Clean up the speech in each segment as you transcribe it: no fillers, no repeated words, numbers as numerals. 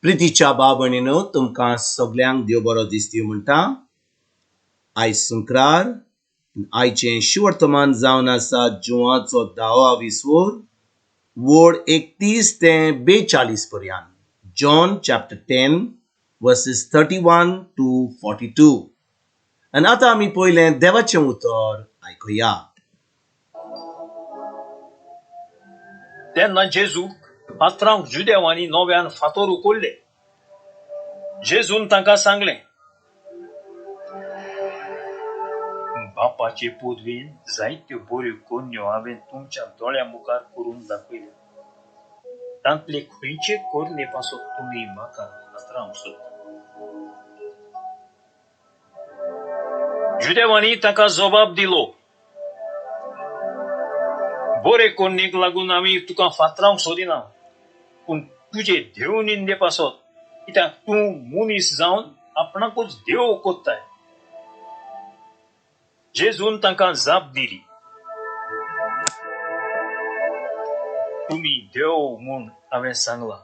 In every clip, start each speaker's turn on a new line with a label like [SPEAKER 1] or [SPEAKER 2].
[SPEAKER 1] प्रितीच्या भाव भयणीनो, तुमकां सगल्यांक देव बरो दीस दिवं म्हणटा. आयज शुक्रार, आयचें शिवर्तमान जावन आसा जुवाचो धावा विसवोर वोड 31 ते 42 पर्यंत. John chapter 10 verses 31 to 42. आनी आतां आमी पयलें देवाचें उतर आयकुया.
[SPEAKER 2] तेन्ना जेजूक फातरांक जुदेवांनी नव्यान फातर उखल्ले. जेजून तांकां सांगलें, बापाचे पदवेन जायत्यो बऱ्यो कोन्यो हांवें तुमच्या दोळ्यां मुखार करून दाखयल्यो. तांतले खंयचे कोरणे पासत तुमी म्हाका फातरावंक सोदता? जुदेवांनी ताका जबाब दिलो, बरे कोन्नेक लागून आमी तुका फातरावंक सोदिना, पूण तुजे देव निंदे पासत, कित्याक तूं मनीस जावन आपणाकूच देव कोत्ताय. जेजून तांकां जाप दिली, तुमी देव म्हूण हांवें सांगलां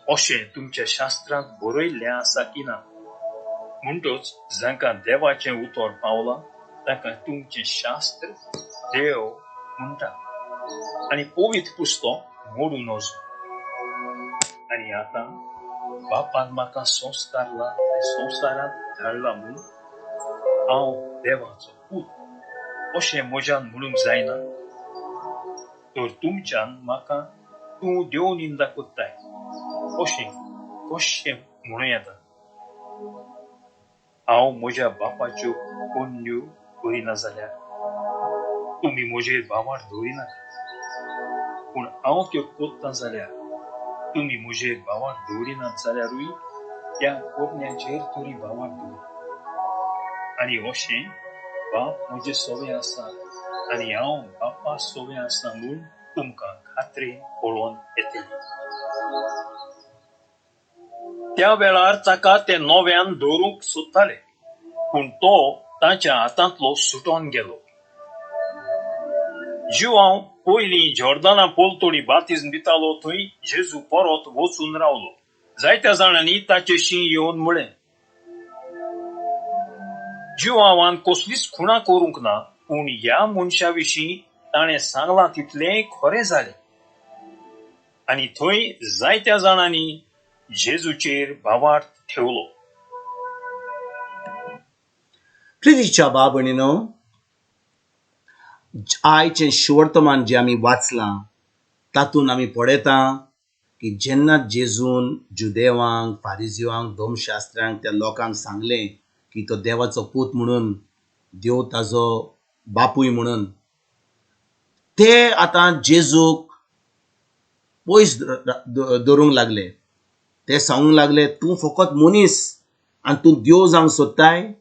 [SPEAKER 2] अशें तुमच्या शास्त्रांत बरयल्लें आसा की ना? म्हणटच जांकां देवाचें उतर पावलां तांकां तुमचें शास्त्र देव म्हणटा आनी पवित्र पुस्तक मोडूं नजो. आनी आतां बापान म्हाका संस्कारला आनी संवसारांत धाडला म्हूण हांव देवाचो पूत अशें म्हज्यान म्हणूंक जायना? तर तुमच्यान म्हाका तूं देव निंदा कोत्ताय अशें कशें म्हणूं येता? हांव म्हज्या बापाच्यो कोन्यो करिना जाल्यार तुमी म्हजेर भावार दवरिनाका, पूण हांव त्यो कोत्तां जाल्यार तुमी म्हजेर भावार दवरिनात जाल्यारूय त्या कोरण्याचेर तरी भावार दवरात. आनी अशें बाप म्हजे सोवे आसा आनी हांव बापा सोवे आसा म्हूण तुमकां खात्रेन कळोवन येतलें. त्या वेळार ताका ते नव्यान दवरूंक सोदताले, पूण तो ताच्या हातांतलो सुटोन गेलो. जुवांव पयलीं जॉर्दाना पलतडी बातिज्म दितालो थंय जेजू परत वचून रावलो. जायत्या जाणांनी ताचेशी येवन म्हळें, जुवांवान कसलीच खुणा करूंक ना, पूण ह्या मनशा विशीं ताणें सांगलां तितलें खरें जालें. आनी थंय जायत्या जाणांनी जेजूचेर भावार्थ ठेवलो.
[SPEAKER 1] प्रितीच्या भाव भयणीनो, आयचें शिवर्तमान जें आमी वाचलां तातूंत आमी पळयता की जेन्ना जेजून जुदेवांक, फारिजिवांक, धर्मशास्त्र्यांक, त्या लोकांक सांगलें की तो देवाचो पूत म्हणून, देव ताजो बापूय म्हणून, ते आतां जेजूक पयस धरूंक लागले. ते सांगूंक लागले, तूं फकत मनीस आनी तूं देव जावंक सोदताय.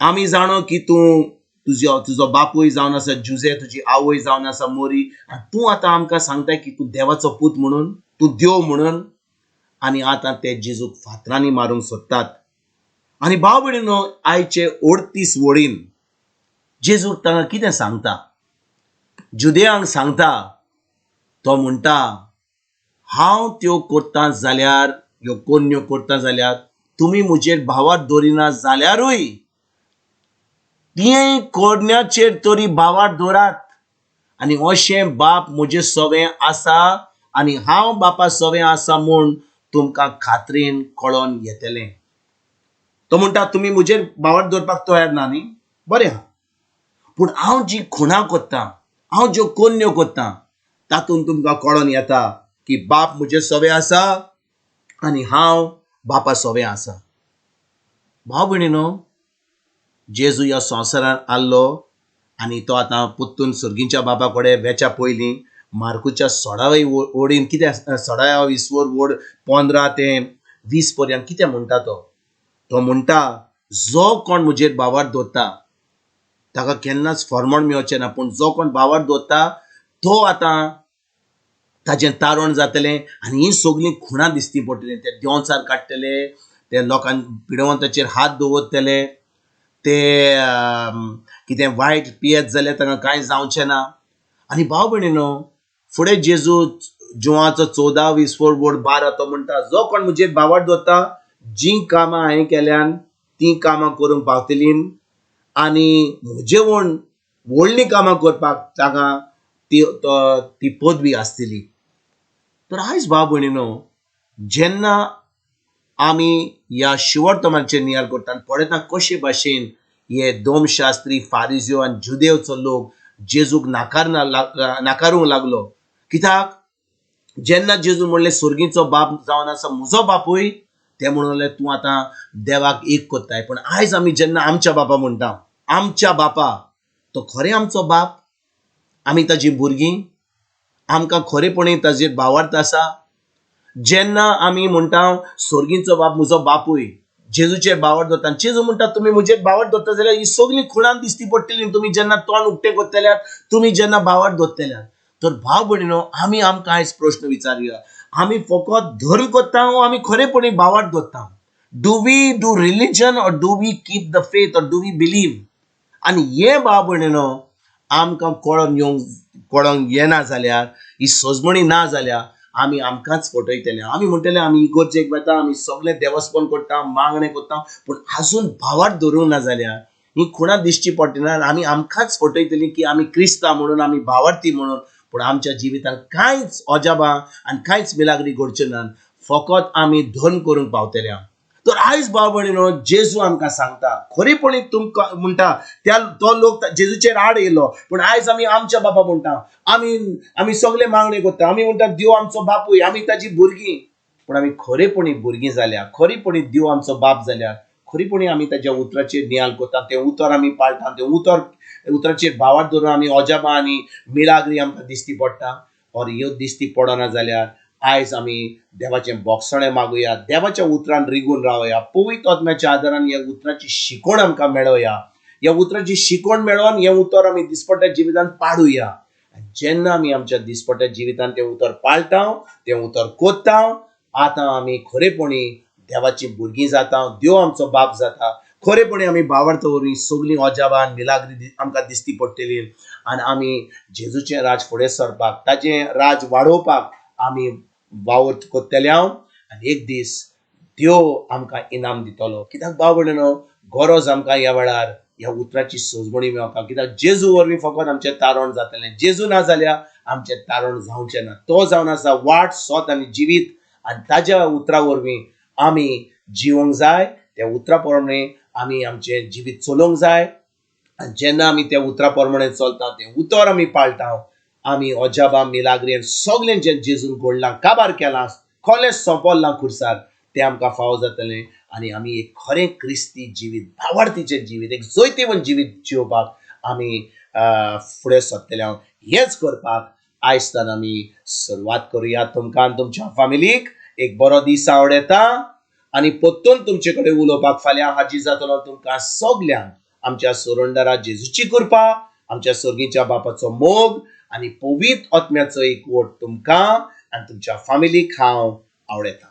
[SPEAKER 1] आमी जाणो की तूं तुजो बापूय जावन आसा जुजे, तुजी आवय जावन आसा मोरी, आनी तूं आतां आमकां सांगताय की तूं देवाचो पूत म्हणून, तूं देव म्हणून. आनी आतां ते जेजूक फातरांनी मारूंक सोदतात. आनी भाव भयणीनो, आयचे 38 वळीन जेजूक तांकां कितें सांगता, जुदेयांक सांगता. तो म्हणटा, हांव त्यो करता जाल्यार, ह्यो कोन्यो करता जाल्यार, तुमी म्हजेर भावार दवरिना जाल्यारूय ते कोरण्याचेर तरी भावार दवरात. आनी अशें बाप म्हजे सवें आसा आनी हांव बापा सवें आसा म्हूण तुमकां खात्रीन कळोन येतलें. तो म्हणटा, तुमी म्हजेर भावार दवरपाक तयार ना न्ही, बरें आहा, पूण हांव जी खुणां कोत्तां, हांव ज्यो कोन्यो कोत्तां, तातूंत तुमकां कळोन येता की बाप म्हजे सवें आसा आनी हांव बापा सवें आसा. भाव भयणीनो, जेजू ह्या संवसारांत आसलो आनी तो आतां पुत्तून सर्गीच्या बापा कडेन वेच्या पयलीं मार्कूच्या 16 ओडीन कितें, 16 विसवर वोड 15 ते 20 पर्यंत कितें म्हणटा तो? तो म्हणटा, जो कोण म्हजेर भावार दवरता ताका केन्नाच फॉर्मण मेळचें ना, पूण जो कोण भावार दवरता तो आतां ताजें तारण जातलें आनी हीं सगळीं खुणां दिसती पडटलीं. ते देंवचार काडटले, ते लोकांक पिडेवंताचेर हात दवरतले, ते कितें वायट पियेत जाल्यार तांकां कांय जावचें ना. आनी भाव भयणीनो, फुडें जेजू जुवाचो 14 वीस बोर्ड 12 तो म्हणटा, जो कोण म्हजेर भावार्थ दवरता, जीं कामां हांवें केल्यान तीं कामां करूंक पावतलीं आनी म्हजे म्हूण व्हडलीं कामां करपाक ताका ती ती पदवी आसतली. तर आयज भाव भयणीनो, जेन्ना आमी ह्या शिवर्तमाचेर नियाळ करता आनी पळयता कशे भाशेन हे दोमशास्त्री, फारिज्यो आनी जुदेवचो लोक जेजूक नाकारना नाकारूंक लागलो. कित्याक जेन्ना जेजू म्हणलें स्वर्गीचो बाप जावन आसा म्हजो बापूय, ते म्हणून तूं आतां देवाक एक कोत्ताय. पूण आयज आमी जेन्ना आमच्या बापा म्हणटा, आमच्या बापा, तो खरें आमचो बाप, आमी ताजी भुरगीं, आमकां खरेपणी ताजेर भावार्थ आसा. जेन्ना आमी म्हणटा स्वर्गीचो बाप म्हजो बापूय, जेजूचेर भावार्थ दवरता, जेजू म्हणटा तुमी म्हजेर भावार्थ दवरता जाल्यार ही सगळीं खुणां दिसती पडटली तुमी जेन्ना तोंड उक्तें करतल्यात, तुमी जेन्ना भावार्थ दवरतल्यात. तर भाव भयणीनो, आमी आमकां आयज प्रश्न विचारुया, आमी फकत धर्म करता वो आमी खरेपणी भावार्थ दवरता? Do we do religion or do we keep the faith or do we believe? आनी हे भाव भयणीनो आमकां कळोन येवंक कळोंक येना जाल्यार, ही सजमणी ना जाल्यार आमी आमकांच फटयतले. आमी म्हणटले आमी इगर्जेक वता, आमी सगळें देवस्पण करता, मागणें करता, पूण आजून भावार्थ धरूंक ना जाल्यार ही खुणां दिसची पडटली आनी आमी आमकांच फटयतली की आमी क्रिस्तांव म्हणून, आमी भावार्थी म्हणून, पूण आमच्या जिवितांत कांयच अजाबां आनी कांयच मिलाग्री घडच्यो ना, फकत आमी धर्म करूंक पावतले. तर आयज भाव भयणीनो, जेजू आमकां सांगता खरेपणी तुमकां म्हणटा, त्या तो लोक जेजूचेर आड येयलो. पूण आयज आमी आमच्या बापा म्हणटा, आमी आमी सगळे मागणे करता, आमी म्हणटा देव आमचो बापूय, आमी ताजी भुरगीं. पूण आमी खरेपणी भुरगीं जाल्या, खरेपणी देव आमचो बाप जाल्यार खरेपणी आमी ताज्या उतराचेर नियाळ करता, तें उतर आमी पाळटा, तें उतराचेर भावार्थ धरून आमी अजाबां आनी मिलाग्री आमकां दिसती पडटा. और ह्यो दिसती पडना जाल्यार आयज आमी देवाचें बोगसणें मागुया, देवाच्या उतरान रिगून रावया, पवित्र आत्म्याच्या आदारान ह्या उतराची शिकवण आमकां मेळोया, ह्या उतराची शिकवण मेळोवन हें उतर आमी दिसपट्ट्या जिवितांत पाडुया. जेन्ना आमी आमच्या दिसपट्ट्या जिवितांत तें उतर पाळटा, तें उतर कोत्ता, आतां आमी खरेपणी देवाची भुरगीं जाता, देव आमचो बाप जाता. खरेपणी आमी भावार्थ वरवीं सगळीं अजाबां आनी मिलाग्री आमकां दिसती पडटली आनी आमी जेजूचें राज फुडें सरपाक, ताजें राज वाडोवपाक आमी वावर करतले हांव. आनी एक दीस देव आमकां इनाम दितलो. कित्याक भाव भयणीनो, गरज आमकां ह्या वेळार ह्या उतराची सजमणी मेळपाक. कित्याक जेजू वरवीं फकत आमचें तारण जातलें, जेजू ना जाल्यार आमचें तारण जावचें ना. तो जावन आसा वाट, सोत आनी जिवीत, आनी ताज्या उतरा वरवीं आमी जिवंक जाय, त्या उतरा प्रमाणे आमी आमचें जिवीत चलोवंक जाय. आनी जेन्ना आमी त्या उतरा प्रमाणे चलता, तें उतर आमी पाळटा, आमी अजाबां मिलाग्री आनी सगळें जें जेजून घडलां, काबार केलां, खोलें सोंपलां खुर्सार, तें आमकां फावो जातलें आनी आमी एक खरें क्रिस्ती जिवीत, भावार्थीचें जिवीत, एक जैतिवंत जिवीत जिवपाक आमी फुडें सरतले. हांव हेंच करपाक आयज तर आमी सुरवात करुया. तुमकां आनी तुमच्या फामिलीक एक बरो दीस आवडटा आनी परतून तुमचे कडेन उलोवपाक फाल्यां हाजीर जातलो. तुमकां सगल्यांक आमच्या सोरंडरा जेजूची कृपा, आमच्या सर्गीच्या बापाचो मोग आनी पवित्र आत्म्याचो एकवट तुमकां आनी तुमच्या फामिलीक हांव आवडटा.